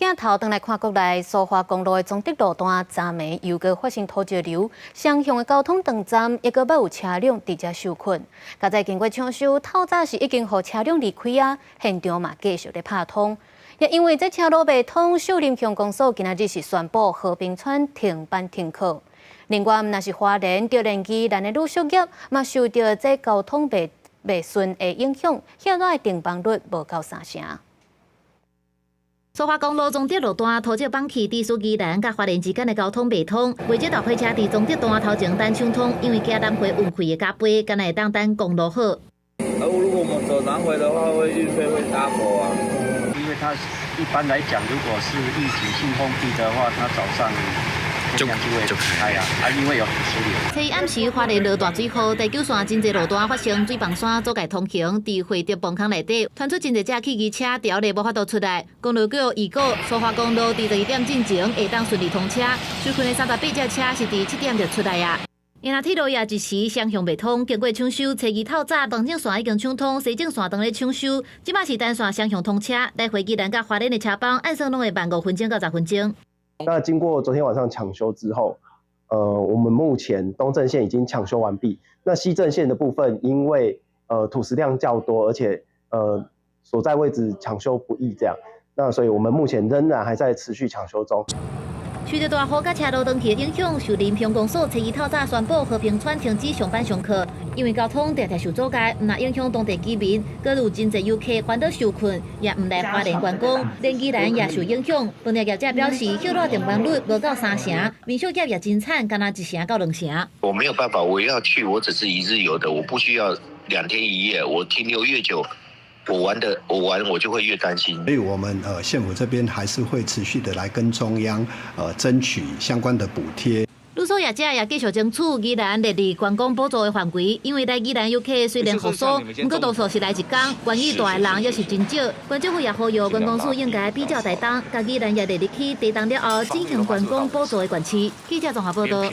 鏡頭轉來看國內蘇花公路的彰德路段，昨暝又閣發生土石流，雙向的交通斷站，抑閣捌有車輛佇遮受困。佳哉經過搶修，透早是已經予車輛離開啊，現場嘛繼續咧拍通。也因為這車路袂通，秀林鄉公所今仔日是宣布和平村停班停課。另外，若是花蓮著連宜蘭的旅宿業嘛受著這交通袂順的影響，歇落的訂房率無夠三成。蘇花公路彰德路段土石崩去，致使宜蘭佮花蓮之間的交通袂通。袂少大貨車佇彰德段頭前等搶通，因為驚南迴運費會加倍，敢若會當等公路好。而如果我們走南迴的話，會運費會 double 啊。因為它一般來講，如果是預警性封閉的話，它早上就就會開啊，啊，因為有土石流。初一暗時花蓮落大水雨，第九線真濟路段發生水崩山阻礙通行，佇惠德崩坑內底，傳出真濟隻汽機車牢咧無法度出來。公路局預告，蘇花公路佇12點進前會當順利通車，受困的38隻車是佇7點就出來啊。因為鐵路也一時雙向袂通，經過搶修，初二透早東正線已經搶通，西正線當咧搶修，這擺是單線雙向通車，來回宜蘭佮花蓮的車班，按算攏會慢5分鐘到10分鐘。那經過昨天晚上搶修之後，我們目前東正線已經搶修完畢。那西正線的部分，因為土石量較多，而且所在位置搶修不易，這樣，那所以我們目前仍然還在持續搶修中。受著大雨佮車路斷去的影響，秀林鄉公所初二透早宣布和平村停止上班上課，因為交通定定受阻礙，毋但影響當地居民，閣有真濟遊客煩惱受困，也毋來花蓮觀光，連宜蘭也受影響。飯店業者表示，歇熱訂房率無夠三成，民宿業也真慘，干焦一成到兩成。我沒有辦法，我要去，我只是一日遊的，我不需要2天1夜，我停留越久，我玩的我玩我就會越擔心。所以我們縣府這邊還是會持續的來跟中央爭取相關的補貼。旅宿業者也繼續爭取宜蘭列入觀光補助的範圍，因為來宜蘭遊客雖然復甦，毋過多數是來一工，願意蹛的人也是真少。縣政府也呼籲觀光署應該比照台東，共宜蘭也列入去地動了後進行觀光補助的縣市。記者綜合報道。